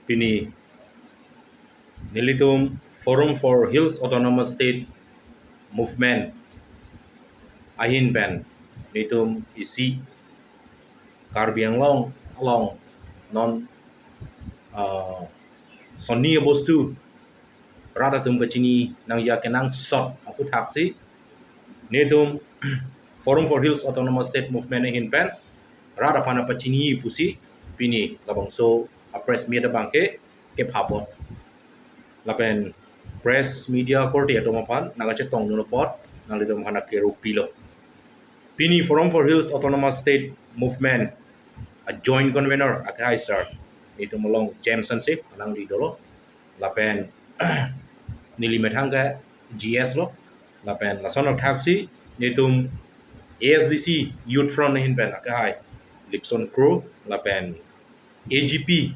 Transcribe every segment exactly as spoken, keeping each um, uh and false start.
Pini nelitum Forum for Hills Autonomous State Movement ahin pen nelitum isi Karbi Anglong along non, ah, sonni abostu rat atum kachini nangji akenangsot aputhaksi nelitum Forum for Hills Autonomous State Movement ahin pen rat aphan apachini pusi pini labangso a press meet abangke kephapon. Lapen press media korte atum aphan nangkachetongdun apot nanglitum aphan akerupilo. Pini Forum for Hills Autonomous State Movement a joint convener akehai sir, itum along James Hanse, alang leader lo. Lapen neli methang ke G S lo. Lapen lason athaksi nelitum A S D C Youth Front ahin pen akehai Lipson Kro, lapen A G P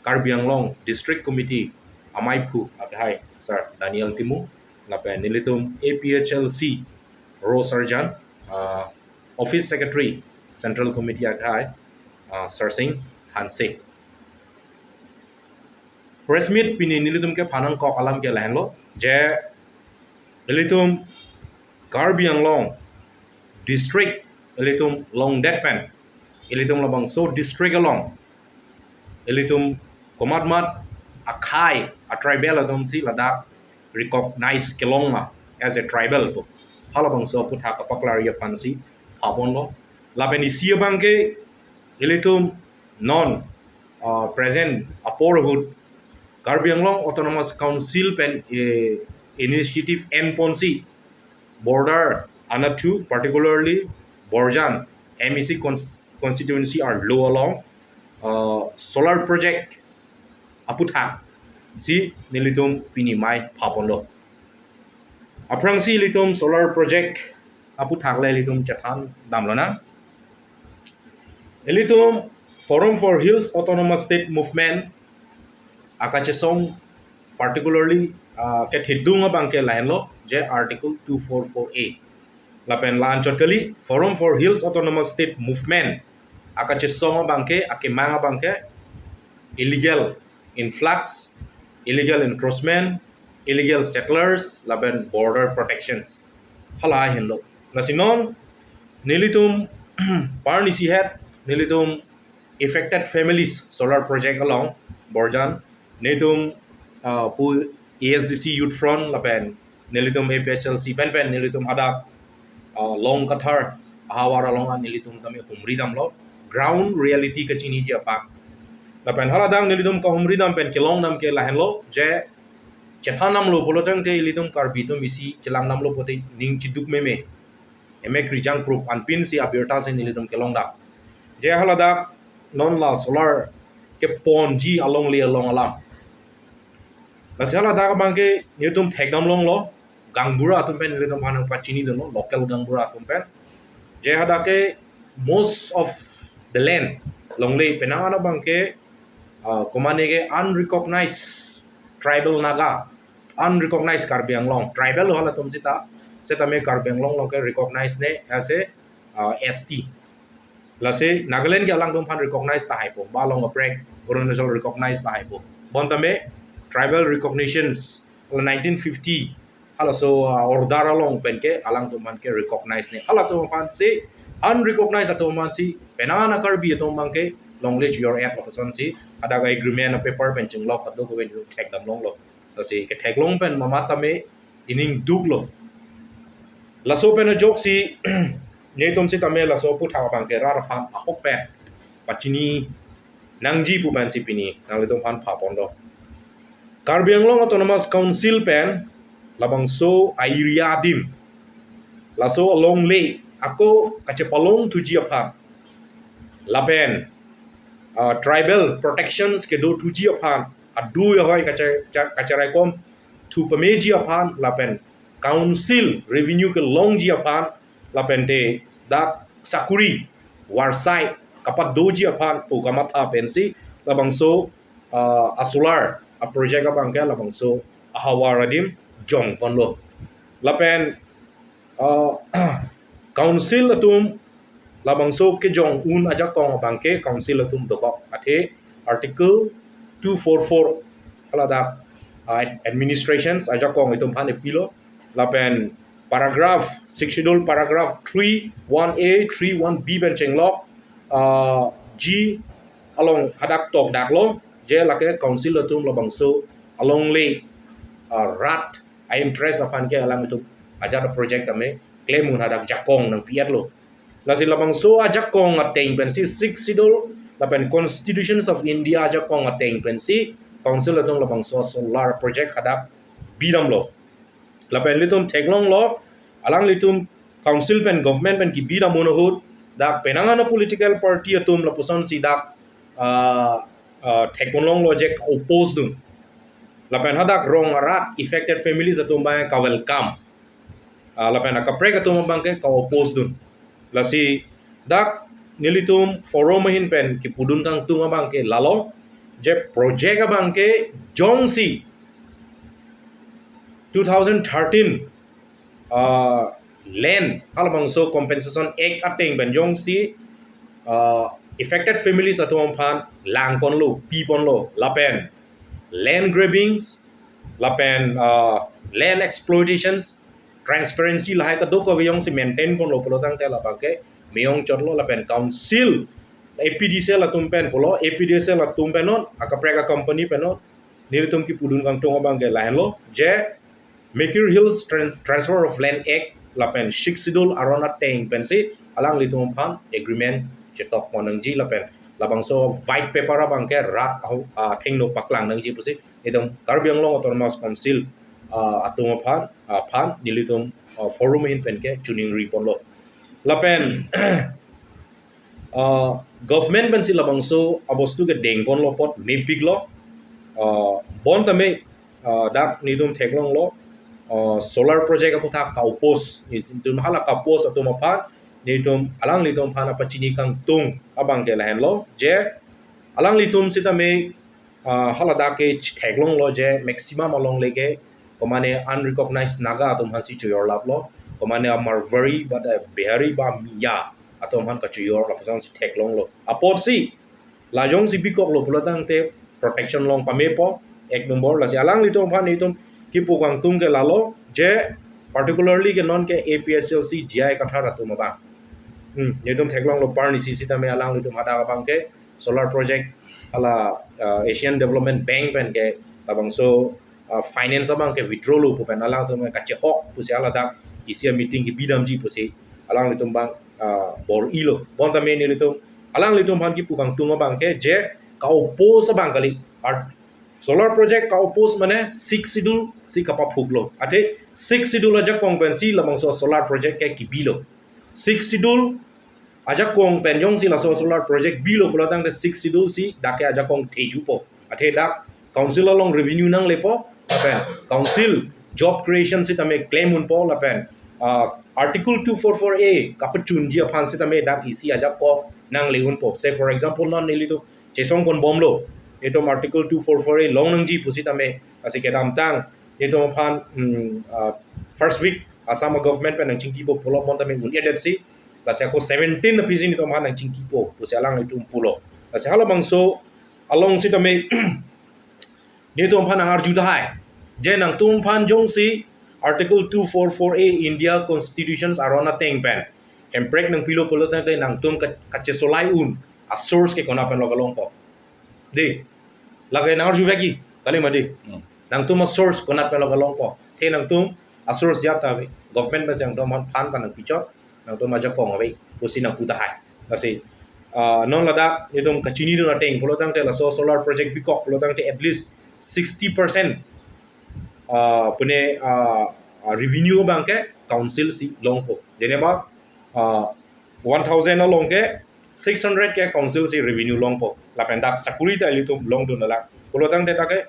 Karbi Anglong District Committee amaiphu akehai sir Daniel Timung, lapen nelitum A P H L C Rosarjan, ah, Office Secretary Central Committee akehai, ah, Sarsing Hanse. Press meet pini nelitum kephanangkok alam ke lahenlo, je ilitum Karbi Anglong district ilitum longdet pen, ilitum labangso district along ilitum komatmat akhei a tribal atumsi ladak recognize kelong ma as a tribal pu, halabangso aputhak kapaklarji aphansi phaponlo. Lapen isi abangke ilitum non, ah, present apor ahut Karbi Anglong Autonomous Council pen, eh, initiative enponsi border anatthu, particularly Borjan M A C cons-, constituency arlo along, ah, solar project aputhaksi nelitum pini mai phaponlo. Aphrangsi ilitum solar project aputhak le ilitum chethan damlonang. Ilitum Forum for Hills Autonomous State Movement akachesong particularly, ah, kethedung abangke lahenlo, je Article two four four A. Lapen la-anchot kali, Forum for Hills Autonomous State Movement akachesong abangke, akemang abangke illegal influx, illegal encroachment, illegal settlers, lapen border protections. Hala ahinlo. Lasi non nelitum parnisi het, nelitum affected families solar project along Borjan, nelitum, ah, pu A S D C Youth Front lapen nelitum A P H L C pen pen nelitum hadak, ah, Long Kathar ahavar along an nelitum tame humri damlo, ground reality kachiniji aphan. Lapen haladak nelitum kahumri dam pen kelong dam ke lahenlo, je chethan damlo pulo tangte ilitum Karbi atum isi chelang damlo pote ning chiduk meme. Emek rijang prup anpinsi abirtasi nelitum kelong dam. Je haladak non la solar keponji alongle along alam. Lasi haladak abangke nelitum thekdam longlo, gaonbura atum pen nelitum aphan pachinidunlo, local gaonbura atum pen. Je hadak ke most of the land longle penang an abangke, ah, komatne ke unrecognized tribal Naga, unrecognized Karbi Anglong, tribal halatum sita, setame Karbi Anglong along ke recognize ne as a, ah, S T. Lasi Nagaland ke alangtum aphan recognize tahaipo, ba along kaprek Arunachal recognize tahaipo. Bontame tribal recognitions nineteen fifty halaso, ah, order along pen ke alangtum aphan ke recognize ne. Halatum aphansi unrecognized atum aphansi penang an a Karbi atum abangke longle chojor-et lapuson si hadak agreement a paper pen chinglok kadokave thekdam longlo. Lasi ketheklong pen mamat tame ining duklo. Laso pen ajoksi nelitum sitame laso aputhak abangke rat aphan ahok pen pachini nangji pu pensi pini nanglitum aphan phaponlo. Karbi Anglong Autonomous Council pen labangso a-area adim, laso alongle ako kachepalongthuji aphan, lapen, ah, tribal protections kedothuji aphan, adu ahoi kache-, cha-, kacheraikomthu pameji aphan, lapen council revenue kelongji aphan, lapen te dak sakuri varsai kapadoji aphan pu kamatha pensi labangso, ah, a-solar a-project abangke labangso ahavar adim jongponlo. Lapen, ah, council atum labangso kejong un ajakong abangke council atum dokok, athe Article two four four, haladak, ah, administrations ajakong itum aphan epilo. Lapen paragraph, Sixth Schedule paragraph three one A, three one B pen chenglok, ah, G along hadak tokdaklo, je lake council atum labangso alongle, ah, rat a-interest aphan ke alanglitum ajat project tame claim un hadak jakong nangpi-etlo. Lasi labangso ajakong ateng pensi Sixth Schedule lapen Constitutions of India ajakong ateng pensi council atum labangso solar project hadak bidamlo. Lapen ilitum theklonglo, alanglitum council pen government pen kibidam un ahut, dak penang ano political party atum lapusonsi dak, ah, ah, thekponlonglo je oppose dun. Lapen hadak rong arat affected families atum abang ka-welcome. Ah, lapen akaprek atum abang ke ka-oppose dun. Lasi dak nelitum forum ahin pen kipudun kangtung abang ke lalo, je project abang ke jongsi two thousand thirteen, ah, land halabangso Compensation Act ateng pen jongsi, ah, affected families atum aphan langponlo, piponlo, lapen land grabbings, lapen, ah, land exploitations, transparency lahai kadokave jongsi maintain ponlo pulo tangte labang ke me-ong chotlo. Lapen council, A P D C L atum pen pulo, A P D C L atum pen non, akaprek a-company pen non, nelitum kipudun kangtung abang ke lahenlo, je Mikir Hills Tran-, Transfer of Land Act lapen Sixth Schedule aron ateng pensi alanglitum aphan agreement chetokpon nangji lapen labangso white paper abang ke rat ahu, ah, thengno paklang nangji pusi itum Karbi Anglong Autonomous Council, ah, atum aphan, aphan nelitum, ah, forum ahin pen ke choningriponlo. Lapen, ah, government pensi labangso abostu ke dengponlo apot mepiklo. Ah, bonta me, ah, dak nelitum theklonglo, ah, solar project aputhak ka-oppose, nelitum hala ka-oppose atum aphan nelitum alanglitum aphan apachini kangtung abang ke lahenlo, je alanglitum sitame, ah, haladak ke theklonglo je maximum alongle ke komane unrecognized Naga atum aphansi chojorlaplo, komane a-Marwari ba a-Bihari ba a-Miya atum aphan kachojor lapusonsi theklonglo. Apotsi la jongsi bikoklo pulo tangte protection long pamepo, ek nombor. Lasi alanglitum aphan nelitum kipu kangtung ke lalo, je particularly ke non ke A P H L C G I Kathar atum abang. Hmm, nelitum theklonglo, parnisi sitame alanglitum hadak abang ke solar project hala, ah, Asian Development Bank pen ke labangso, ah, finance abang ke withdrawlo pu pen alangtum kachehok pusi haladak isi a-meeting kibidamji pusi alanglitum abang, ah, bor-ilo. Bonta me nelitum alanglitum aphan kipu kangtung abang ke je ka-oppose abang kali. Art solar project ka-oppose mane Sixth Schedule si kapaphuklo. Athe Sixth Schedule ajakong pensi labangso solar project ke kibilo. Sixth Schedule ajakong pen jongsi laso solar project bilo pulo tangte Sixth Schedule si dak ke ajakong thejupo. Athe dak council along revenue nanglepo, lapen council job creation sitame claim unpo, lapen, ah, Article two four four A kapachunji aphan sitame dak isi ajakong nangle unpo. Say for example, non nelitum chesongponbomlo, itum Article two four four A long nangji pusitame, lasi kedamtang itum aphan, hmm, ah, first week Assam government pen nangchingkipo pulo, bonta me un-edetsi, lasi ako seventeen aphi si nelitum aphan nangchingkipo pusi alanglitum pulo. Lasi halabangso along sitame nelitum aphan nang-arju tahai, je nangtum aphan jongsi Article two four four A India Constitutions aron ateng pen hemprek nangpilo pulo tangte nangtum ka-, kachesolai un a-source ke konat penlo kalongpo? Dei, lake nang-arju vekji, kali ma dei. Hmm. Nangtum a-source konat penlo kalongpo? Athe nangtum a-source ajat ta ave, government pensi nangtum aphan fund ta nangpichot, nangtum ajakong ave pusi nangpu tahai. Lasi, ah, non ladak itum kachinidun ateng pulo tangte laso solar project bikok pulo tangte at least sixty percent, ah, pune, ah, ah, revenue abang ke council si longpo. Jeneba, ah, one thousand along ke six hundred ke council si revenue longpo. Lapen dak sakuri ta ilitum longdun alang. Pulo tangte dak ke,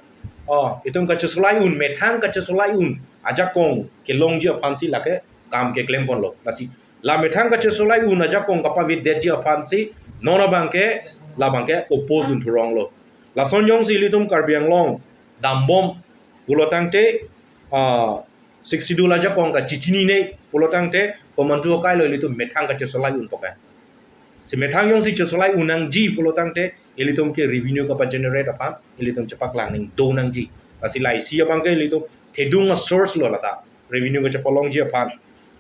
ah, itum kachesolai un, methang kachesolai un ajakong kelongji aphansi lake kam keklemponlo. Lasi la methang kachesolai un ajakong kapavedetji aphansi non abang ke, labang ke oppose dun thuronglo. Lason jongsi ilitum Karbi Anglong dambom pulo tangte, ah, Sixth Schedule ajakong kachechinine pulo tangte komantu kailo ilitum methang kachesolai unpo ke. Si methang jongsi chesolai un nangji pulo tangte ilitum ke revenue kapa-generate aphan ilitum chepaklang ning do nangji. Lasi la isi abang ke ilitum thedung a-source lo lata revenue kachepalongji aphan.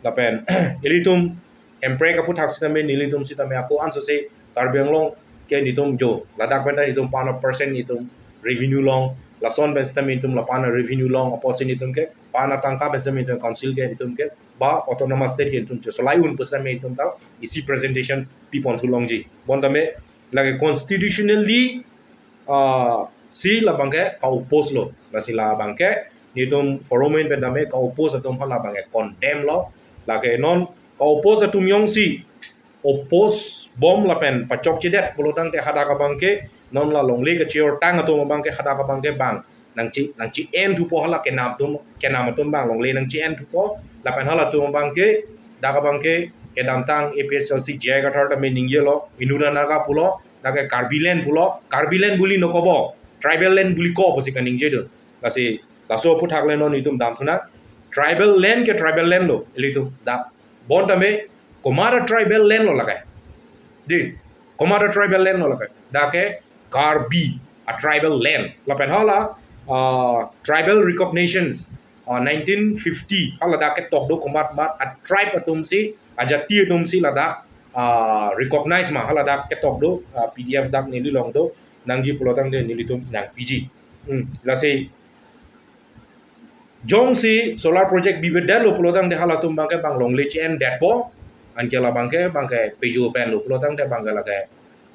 Lapen ilitum Hemprek aputhak sitame nelitum sitame ako ansose Karbi Anglong ke netum jo ladak pen ta netum pana percent netum revenue long, lason pen sitame netum la pana revenue long, apotsi netum ke pana tangka pen sitame netum council ke netum ke ba autonomous state ke netum jo solai un pu sitame netum ta isi presentation pipon thu longji. Bonta me lake constitutionally ah, si labang ke ka-oppose lo. Lasi labang ke netum forum in pen tame ka-oppose atum aphan labang ke condemn lo. Lake non ka-oppose atum jongsi oppose bom lapen pachokchedet pulo tangte hadak abang ke non la longle kachior tang atum abang ke hadak abang ke bang nangchi nangchi-en thupo, hala kenam atum kenam atum bang longle nangchi-en thupo. Lapen halatum abang ke dak abang ke kedamtang A P H L C J I Kathar tame ningjelo, inut an Naga pulo, dak ke Karbi land pulo, Karbi land buli no kobo, tribal land buli ko pusi kaningje do. Lasi laso aputhak le non itum dam thuna. Tribal land ke tribal land lo, ilitum dak. Bonta me komat a-tribal land lo lake. Di, komat a-tribal land lo lake. Dak ke Karbi a-tribal land. Lapen hala ah, tribal recognitions ah, nineteen fifty hala dak ketok do komat mat a-tribe atum si, ajati atum si ladak ah, recognize ma hala dak ketok do ah, P D F dak neli long do nangji pulo tangte nelitum nangpiji. Hmm, lasi jongsi solar project bibe detlo pulo tangte halatum abang ke bang longle chi-endetpo. Anke labang ke bang ke peju pen lo pulo tangte bang ke lake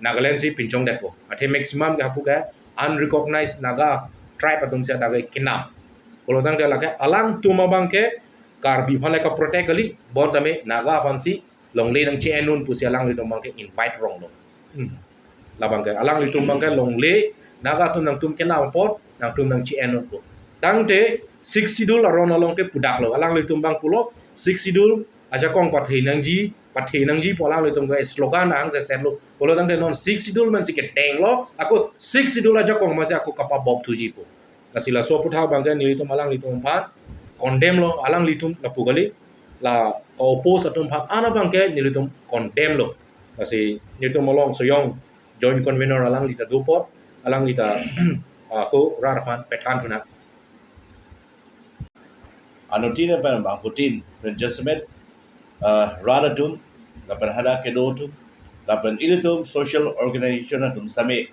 Nagaland si pinchongdetpo. Athe maximum ke hapu ke unrecognized Naga tribe atum si dak ke kenam. Pulo tangte lake alangtum abang ke Karbi aphan le ka-protect kali, bonta me Naga aphan si longle nangchi-en un pusi alanglitum abang ke invite rong lo. Hmm. Labang ke alanglitum abang ke longle, Naga atum nangtum kenam apot nangtum nangchi-en un pu. Tangte Sixth Schedule aron along ke pudak lo, alanglitum abang pulo Sixth Schedule ajakong pathe nangji, pathe nangji pu alanglitum ke slogan ahang se set lo. Pulo tangte non Sixth Schedule man si keteng lo, ako Sixth Schedule ajakong man si ako kapabop thuji pu. Lasi laso aputhak abang ke nelitum alanglitum aphan condemn lo, alanglitum lapu kali, la oppose atum aphan an abang ke nelitum condemn lo. Lasi nelitum along soyong joint convener alangli ta do apot, alangli ta ako rat aphan pethan thuna. Anuttin pen bangphutin pen jasemet ah, rat atum, lapen hadak kedo atum, lapen ilitum social organization atum same,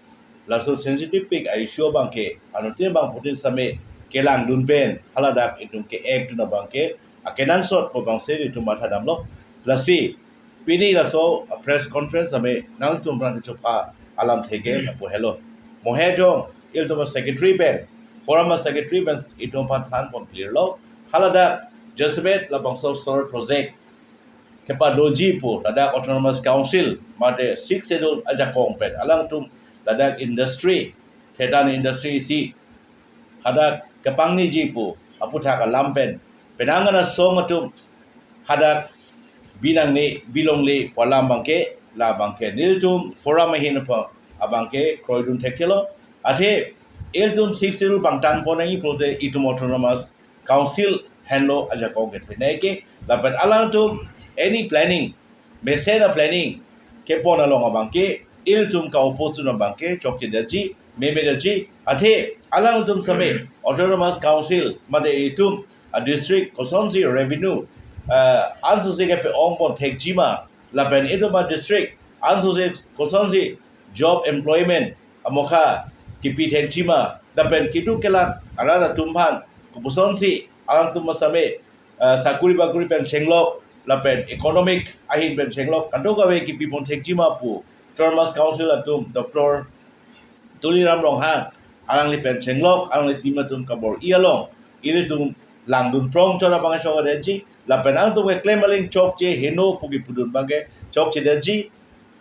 laso sensitive pik a-issue abang ke anuttin bangphutin same kelangdun pen haladak itum ke-act dun abang ke akenangsot pu abang si itum matha damlo. Lasi pini laso press conference same nangtum aphan kechopa alam theke lapu helo. Mohe jong ilitum a-secretary pen, forum a-secretary pen itum aphan thanpon clear lo. Haladak jasemet labangso solar project kepadoji pu ladak Autonomous Council mate Sixth Schedule ajakong pen alangtum ladak industry, thetan industry si hadak kepangniji pu aputhak alam pen penang an asong atum hadak binangne bilongle pu alam abang ke, labang ke nelitum forum ahin aphan abang ke kroidun thekthe lo. Athe ilitum Sixth Schedule pangtangpon nangji pulote itum Autonomous Council henlo ajakong kethenei ke, lapen alangtum any planning, mesen a-planning kepon along abang ke ilitum ka-oppose dun abang ke chokchedetji, memedetji. Athe alangtum same Autonomous Council mate itum a-district kosonsi revenue ah, ansose kepe-ongpon thekji ma, lapen itum a-district ansose kosonsi job employment amokha kipi thekji ma, lapen keduk kelak arat atum aphan kopusonsi alangtum same ah, sakuri bakuri pen chenglok lapen economic ahin pen chenglok kadokave kipipon thekji ma pu Autonomous Council atum Doctor Tuliram Ronghang alangli pen chenglok, alangli team atum kabor-i along ilitum langdun prong chot abang chokchedetji, lapen alangtum keklem aling chokche heno pu kipudun abang ke chokchedetji.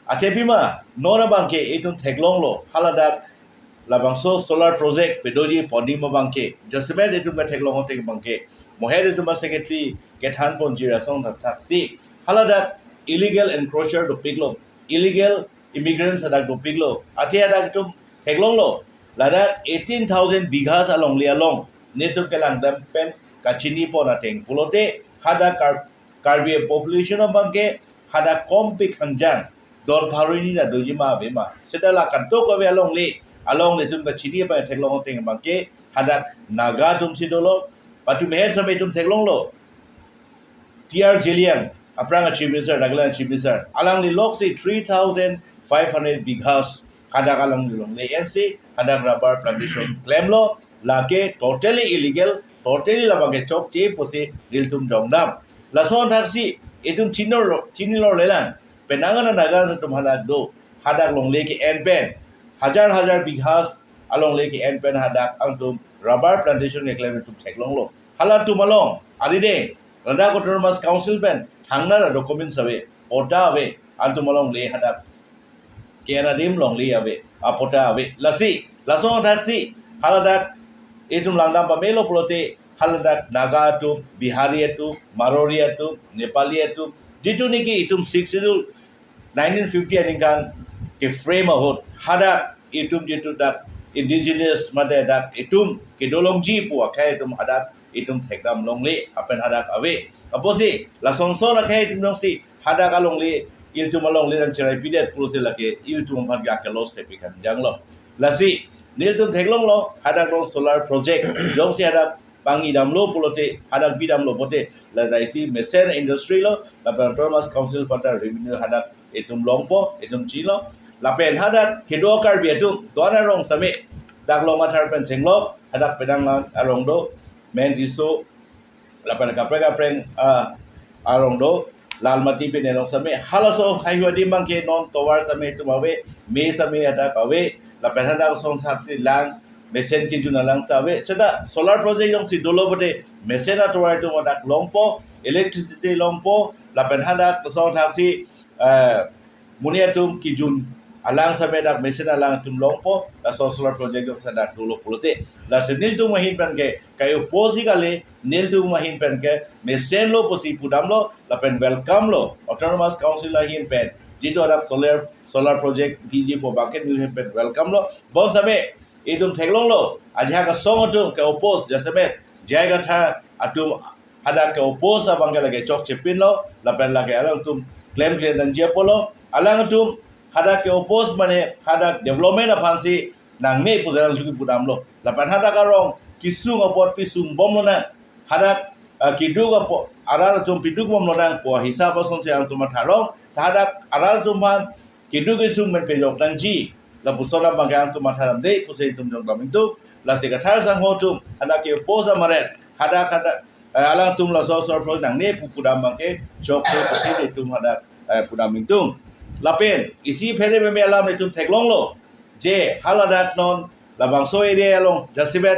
Athe pima non abang ke itum theklonglo haladak labangso solar project pedoji pu adim abang ke, jasemet itum ketheklong ateng abang ke, mohe itum a-secretary kethanponji rasong thakthak si haladak illegal encroacher dopiklo, illegal immigrants hadak dopiklo. Athe hadak itum theklonglo, ladak eighteen thousand bighas alongle along netum kelangdam pen kachinipon ateng pulote hadak Kar-, Karbi population abang ke hadak kompik hangjang don pharo hini ta doji ma ave ma. Seta la kanto kave alongle, alongle atum kachini aphan theklong ateng abangke hadak Naga atum si dolo, patu mehen sampai atum theklonglo. T R Zeliang, aphrang a Chief Minister, Nagaland Chief Minister, alangli lok si three thousand five hundred bighas hadak alangli longle ensi hadak rubber plantation klemlo, lake totally illegal, totally labangke chokche pusi nelitum jongdam. Lason thaksi itum chinilo, chinilo lelang, penang ana Naga atum hadak do, hadak longle ke-en pen, hajar hajar bighas alongle ke-en pen hadak alangtum rubber plantation keklem atum theklonglo. Halatum along arideng, ladak Autonomous Council pen thangnat a-documents ave, patta ave, alangtum alongle hadak ke-en adim longle ave, a patta ave. Lasi, lason thaksi, haladak itum langdam pamelo pulote, haladak Naga atum, Bihari atum, Marwari atum, Nepali atum, jitu niki itum Sixth Schedule nineteen fifty aningkan ke-frame ahut, hadak itum jitu dak indigenous mate dak itum kedo longji pu akhei atum hadak itum thekdam longle, lapen hadak ave. Apotsi lason son akhei atum jongsi hadak alongle, ilitum alongle nangcheraipidet pulote lake ilitum aphan ke ake-loss thepi kanjanglo. Lasi nelitum theklonglo, hadak along solar project jongsi hadak pangidamlo pulote, hadak bidamlo pulote, la daisi mesen industry lo, lapen Autonomous Council aphanta revenue hadak itum longpo, itum chilo, lapen hadak kedo Karbi atum, do-an arong same, dak Long Athar pen chenglok, hadak penang lang arong do, Men Tisso, lapen kaprek kaprek, ah, arong do, Lalmati pen along same, halaso haihui adim abangke non tovar same itum ave, me same hadak ave, lapen hadak son thaksi lang, mesen kejun alang save, seta solar project jongsi dolo pulote, mesen atovar itum hadak longpo, electricity longpo, lapen hadak son thaksi, eh, monit atum kejun alang same dak mesen alang atum longpo, laso solar project jongsi dak dolo pulote. Lasi nelitum ahin pen ke, kai-oppose kali, nelitum ahin pen ke, mesen lo pusi pudamlo, lapen welcome lo, Autonomous Council ahin pen, jitu hadak solar, solar project biji pu abangke nelitum ahin pen welcome lo. Bonsame, itum theklonglo, ajahak asong atum ke-oppose, jasemet, J I Kathar atum hadak ke-oppose abangke lake chokchepinlo, lapen lake alangtum klemkle nangji apotlo, alangtum hadak ke-oppose mane hadak development aphansi nangne pu alang suki pudamlo. Lapen hadak arong kesung apot kesung bomlonang, hadak, ah, keduk apot arat atum peduk bomlonang pu ahisap asonsi alangtum matha rong, hadak arat atum aphan keduk kesung pen pejok nangji, lapuson abangke alangtum mathadamde pusi itum jongdam ingtung. Lasi Kathar sangho atum, hadak ke-oppose amaret, hadak hadak, eh, alangtum laso solar project nangne pu pudam abangke chokche pusi itum hadak, eh, pudam ingtung. Lapen isi phere meme alam itum theklonglo, je haladak non labangso area along jasemet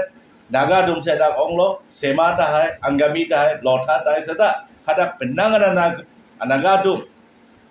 Naga atum si dak onglo, Sema tahai, Angami tahai, Lotha tahai, seta hadak penang ana Nag-, Naga atum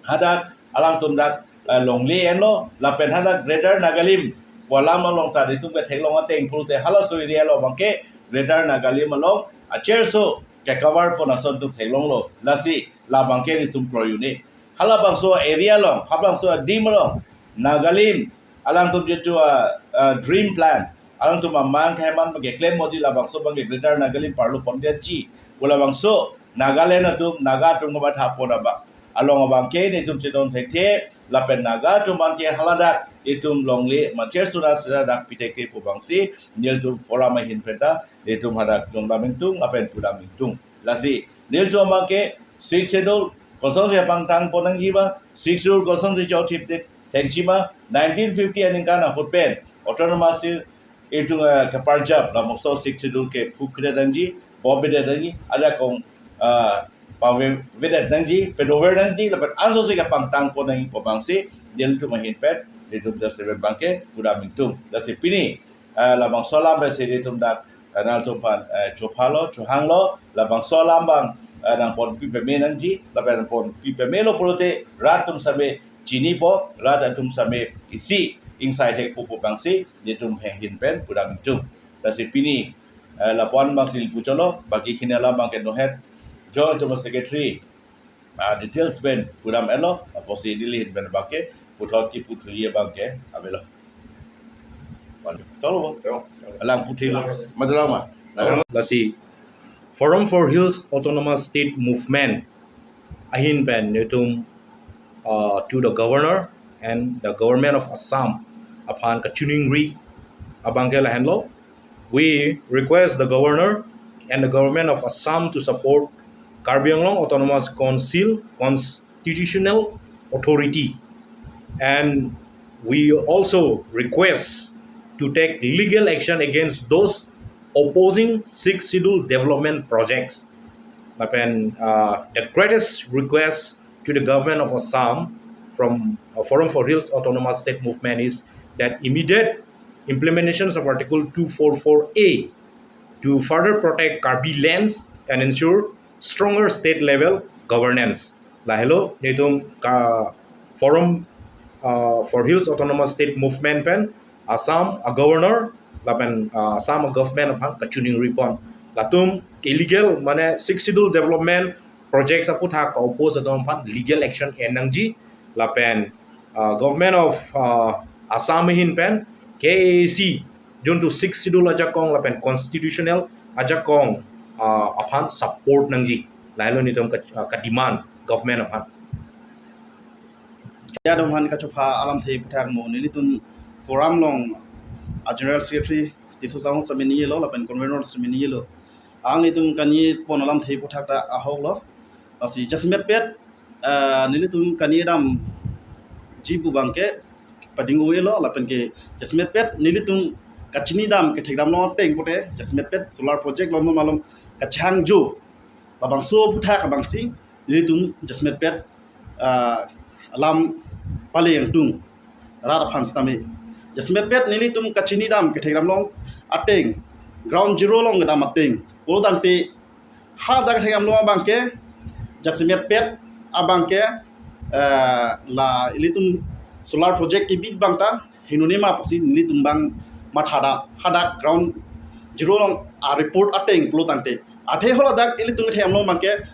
hadak alangtum dak, eh, longle enlo, lapen hadak Greater Nagalim pu alam along ta itum ketheklong ateng pulote halaso area along abangke Greater Nagalim along acherso ke-cover pon ason itum theklonglo. Lasi labangke itum kroi un-e. Halabangso area along, halabangso adim along, Nagalim, alangtum jitu a, a, dream plan, alangtum amang keman abangke klem modi labangso abangke Greater Nagalim parlo pondet ji, pu labangso Nagaland atum, Naga atum kamatha pon abang along abangke nelitum chedon thekthe, lapen Naga atum abangke haladak itum longle macher sunat seta dak pi thekthe pu abangsi nelitum forum ahin pen ta nelitum hadak jongdam ingtung lapen pudam ingtung. Lasi nelitum abangke Sixth Schedule kosonsi pangtang pon nangji ma, Sixth Schedule kosonsi chokthip thekji ma, nineteen fifty aningkan ahut pen Autonomous State itum, eh, keparjap labangso Sixth Schedule ke phukre nangji, bobe nangji, ajakong, ah, pavedet nangji, pedover nangji, lapen ansose kepangtang pon nangji pu abangsi nelitum ahin pen nelitum jasemet abangke pudam ingtung. Lasi pini, eh, labangso alam pensi nelitum dak, eh, nangtum aphan, eh, chophalo, chohanglo, labangso alam abang, eh, nangponpi peme nangji, lapen nangponpi pemelo pulote rat atum same chinipo, rat atum same isi ingsai thekpo pu abangsi nelitum ahin pen pudam ingtung. Lasi pini, eh, lapu-an abangsi puchotlo, baki hini alam abangke nohet Joint Autonomous Secretary, ah, details pen pudam etlo, apotsi neli ahin pen abangke puthot kipu thuji abangke avelo. Chotlo. Yo. Alang puthilo. Madalang ma. Lasi Forum for Hills Autonomous State Movement ahin pen nelitum uh, to the governor and the government of Assam aphan kachiningri abang ke lahenlo. We request the governor and the government of Assam to support Karbi Anglong Autonomous Council constitutional authority, and we also request to take legal action against those opposing Sixth Schedule development projects. Lapen uh, the greatest request to the government of Assam from uh, Forum for Hills Autonomous State Movement is that immediate implementations of Article two four four A to further protect Karbi lands and ensure stronger state level governance. Lahelo nelitum ka Forum uh, for Hills Autonomous State Movement pen Assam a governor lapen uh, Assam a government aphan kachiningri pon. Latum illegal mane Sixth Schedule development projects aputhak ka oppose atum aphan legal action en nangji lapen uh, government of uh, Assam ahin pen K A A C juntu Sixth Schedule ajakong lapen constitutional ajakong uh, aphan support nangji. Lahelo nelitum ka, uh, ka demand government aphan. Adum aphan kachopha alamthe aputhak mo, nelitum forum along a general secretary Tisso Chahung sir ningje lo lapen convener sir ningje lo. Alanglitum kangni pon alamthe aputhak ta ahok lo. Lasi jasemetpet ah, nelitum kangni damji pu abang ke pading-o-e lo lapen ke jasemetpet nelitum kachini dam kethek dam long ateng pote jasemetpet solar project lo malom kachehangjo. Labangso aputhak abangsi nelitum jasemetpet ah, alam pale nangtung rat aphan sitame. Jasemetpet nelitum kachini dam kethek dam long ateng, ground zero along kedam ateng pulo tangte hadak kethek dam long abang ke jasemetpet abang ke ah, la ilitum solar project kebi abang ta hingno nema pusi nelitum abang mathada hadak ground zero along a report ateng pulo tangte. Athe haladak ilitum kethek dam long abang ke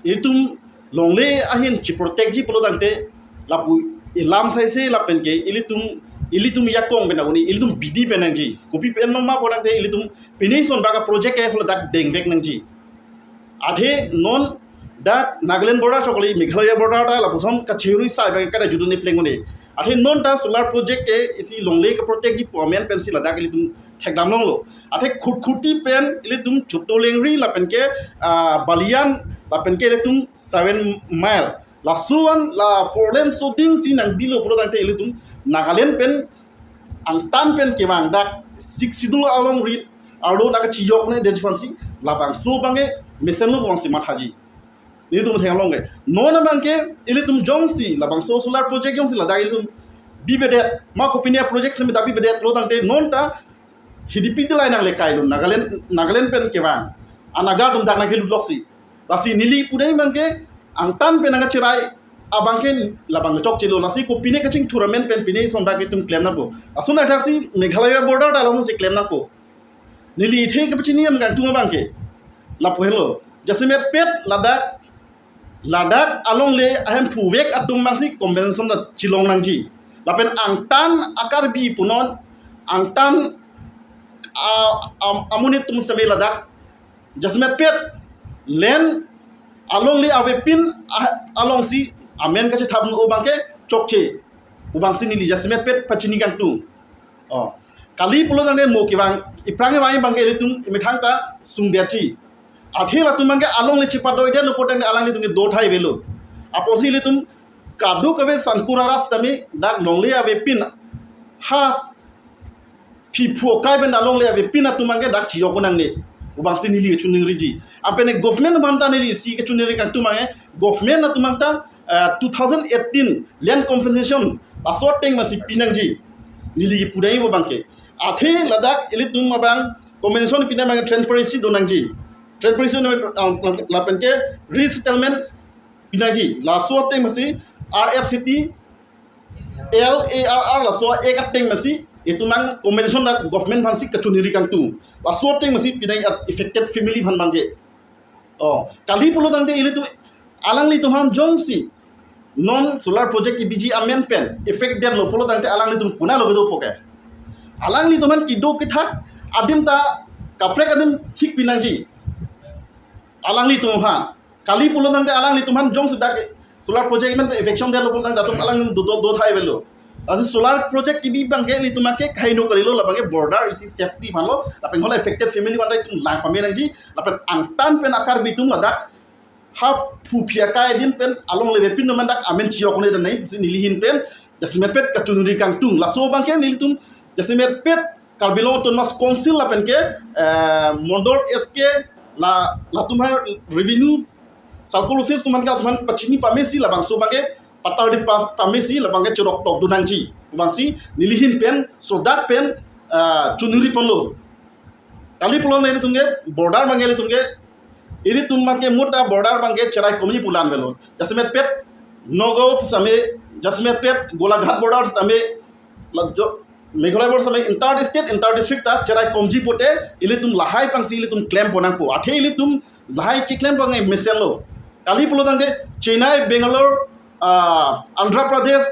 ilitum longle ahin chiprotectji pulo tangte lapu ilam saise lapen ke ilitum ilitum ajakong pen aboni ilitum bidi pen nangji. Kopi pen ma pulo tangte ilitum pine ason abang project ke haladak dengvek nangji. Athe non dak Nagaland border chok kali, Meghalaya border ta lapuson kachirui sai abang kada judun ne pleng ne. Athe non ta solar project ke isi longle keprotectji pu amen pensi ladak ilitum thek dam longlo. Athe Khatkhati pen ilitum Chotolengri lapen ke ah, Balian lapen ke ilitum seven mile. Laso an la four lane soding si nangdilo pulo tangte ilitum Nagaland pen angtan pen kevang dak Sixth Schedule alongri arlo nangkachiyok ne detji aphansi labangso abang ke mesenlo pu abangsi mathaji. Nelitum thek dam long ke. Non abang ke ilitum jongsi labangso solar project jongsi ladak ilitum bibedet ma kopine project sitame dak bibedet pulo tangte non ta H D P delai nangle kailo Nagaland Nagaland pen kevang a Naga atum dak nangkelut loksi. Lasi neli pudai abang ke angtan pen nangkachirai abang ke labang chokchelo lasi kopine kachingthur amen pen pine ason abang ke itum klem nangpo. Lason athaksi Meghalaya border ta lapusi klem nangpo. Neli ithe kepachini am kangtung abang ke lapu henlo. Jasemetpet ladak ladak alongle ahemphu vek atum abangsi compensation ta chelong nangji. Lapen angtan a Karbi punon angtan ah, am- amonit atum sitame ladak jasemetpet land alongle avepin ah, alongsi amen kachethap abang ke chokche pu abangsi neli jasemetpet pachini kangtung. Oh. Kali pulo tangte mo kevang iphrang kevang abang ke ilitum imethang ta sungdetji. Athe latum abang ke alongle chipadoi detlo pu tangte alanglitum ke dothai avelo. Apotsi ilitum kadokave sangkur arat sitame dak longle avepin ha phiphu akai pen alongle avepin atum abang ke dak chiyok nangne pu abangsi neli kachiningriji. Apene government aphan ta neli isi kachiningri kangtung abang ke government atum abang ta ah, two thousand eighteen land compensation laso ateng masi pinangji. Neli kipudai pu abang ke. Athe ladak ilitum abang compensation pinang abang transparency do nangji. Transparency do nang- ah, lapen ke resettlement pinangji. Laso ateng masi R F C T, L A R R laso ek ateng masi itum abang compensation dak government aphansi kachiningri kangtung. Laso ateng masi pinang affected family aphan abang ke. Oh, kali pulo tangte ilitum alanglitum aphan jongsi non solar project kebiji amen pen effect detlo pulo tangte alanglitum konatlo kedo poke. Alanglitum aphan kedo kethak adim ta kaprek adim thik pinangji. Alanglitum aphan kali pulo tangte alanglitum aphan jongsi dak Solar project amen eviction detlo pulo tangte atum alang do do do thai avelo. Lasi solar project kebi abangke nelitum abangke kaino kalilo, labangke border isi safety aphanlo, lapen hala affected family aphan ta itum lang pame nangji, lapen angtan pen a-Karbi atum ladak ha phu phi akai adim pen along levepin no mandak amen chiyok ne dan nai si neli ahin pen jasemet pet kachiningri kangtung. Laso abangke nelitum jasemet pet Karbi Anglong Autonomous Council lapen ke, eh, Mondol S K la, latum ha revenue circle office atum aphan ke atum aphan pachini pamesi labangso abangke patta di pas pamesi labangke chirok tok do nangji. Labangsi neli ahin pen sodak pen, eh, chiningri ponlo. Kali pulo nelitum ke border abangke nelitum ke, nelitum abangke mut a-border abangke cherai komji pu la-an avelo. Jasemet pet Nagaon sitame, jasemet pet Golaghat border sitame, la jo, Meghalaya border sitame inter state, inter district ta cherai komji pote, ilitum lahai aphansi ilitum klem pon nangpo. Athe ilitum lahai keklem abang mesenlo. Kali pulo tangte Chennai, Bangalore, ah, Andhra Pradesh,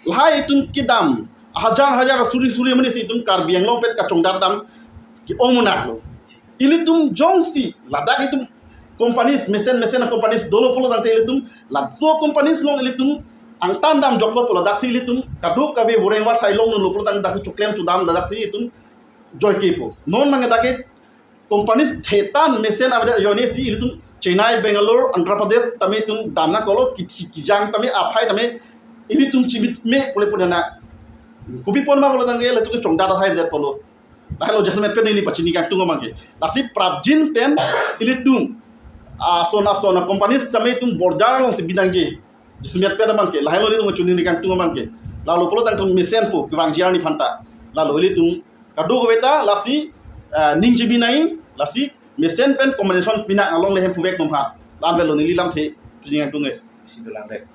lahai itum kedam hajar hajar suri suri amonit si itum Karbi Anglong pet kachongdat dam ke-ong monaklo. Ilitum jongsi ladak itum companies mesen mesen a-companies dolo pulo tangte ilitum laso companies along ilitum angtan damjoklo pulo, ladaksi ilitum kadokave voreng war sai longdunlo pulo tangte daksi choklem chodam, ladaksi itum joike po. Non abangke dak ke companies thetan mesen avedet ajoine si ilitum Chennai, Bangalore, Andhra Pradesh tame itum dam nangkoklo, ki-, kijang tame aphai tame ilitum chimit me pule pule na. Kopi apot ma pulo tangte ilitum chongdat athai det pulo. Lahelo jasemet pet neli pachini kangtung abangke. Lasi prapjin pen ilitum, ah, sona sona companies tame itum border alongsi bi nangji. Jasemet pet abangke. Lahelo nelitum chiningri kangtung abangke. Lalo pulo tangte mesenpo kevangji arni aphanta. Lalo ilitum kadokave ta lasi, ah, ning chibi nai, lasi mesen pen compensation pinak along le hem puvek nom ha. La-an avelo neli lamthe pachini kangtung e. Isi dolang dek.